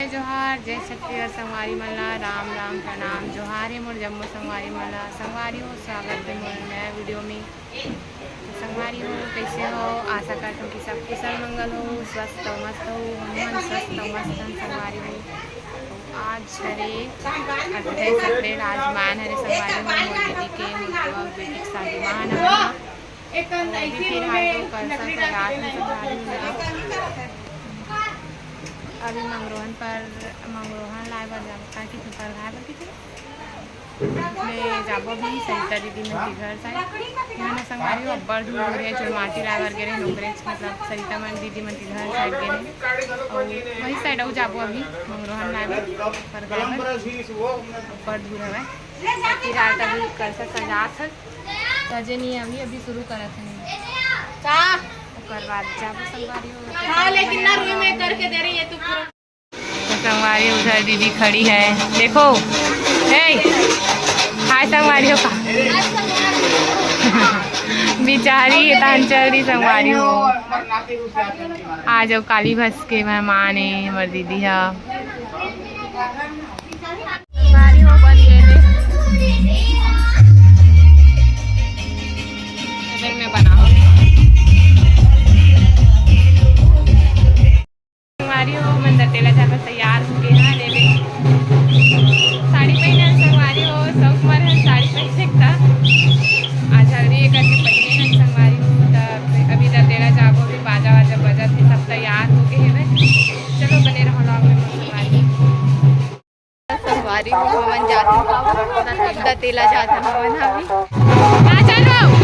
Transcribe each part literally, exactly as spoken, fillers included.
जोहार, जय छत्तीसगढ़ संगवारी मन ला, राम राम, प्रणाम, जोहार हे मोर जम्मो संगवारी मन ला। संगवारी हो, स्वागत हे मोर नया वीडियो में। तो संगवारी हो, कैसे हो? आशा करत हूँ कि सब कुशल मंगल हो, स्वस्थ हो, मस्त हो। हम मन स्वस्थ हो, मस्त हन संगवारी हो। आज हरे अट्ठाईस अप्रैल, आज मान हरे संगवारी हो, मोर दीदी के, मोर बुआ के बेटी के शादी मान हरे। अभी फिलहाल तो कलसा सजात हे संगवारी हो। अभी मंगरोहन पर, मंगरोहन लाए बर जाबो, का किथे परघाए बर किथे। मैं जाबो भी सरिता दीदी मन के घर साइड। यहाँ ना संगवारी हो अब्बड़ धूर हे, जो माटी लाए बर गे रहे, ओकरे, मतलब सरिता मन दीदी मन के घर साइड गे रहे। और वही साइड अउ जाबो अभी मंगरोहन लाए बर, परघाए बर। अब्बड़ धूर हवय। फिलहाल तो अभी कलसा सजात हन। सजे नहीं, अभी, अभी शुरू करत हन। का? ओकर बाद जाबो संगवारी हो। हाँ, लेकिन ना रुई में करके दे रही है तू पूरा। तो संगवारी उधर दीदी खड़ी है, देखो। ए, हाय संगवारी हो का? बिचारी ये तान चल रही संगवारी हो। आज अउ काली भस के मेहमान है हमर दीदी हा। संगवारी हो बन गए थे। बगल में बना हो। संगवारी हो, मन दतेला जाकर तैयार हो गए हैं, ले ले। साड़ी पहने हैं संगवारी हो, शौक मर है साड़ी पहने का। आज हल्दी ये करके पहने हैं संगवारी हो, तब अभी दतेला जाबो, अभी बाजा वाजा बजत है, सब तैयार हो गए हैं। चलो बने रहो vlog में संगवारी। संगवारी हो, हमन जाथन पावन, दतेला जाथन हमन अभी। आ, चल बाबू।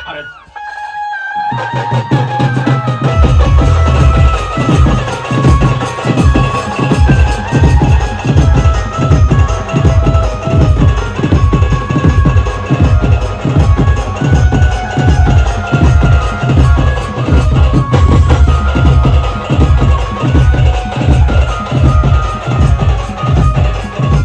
अरे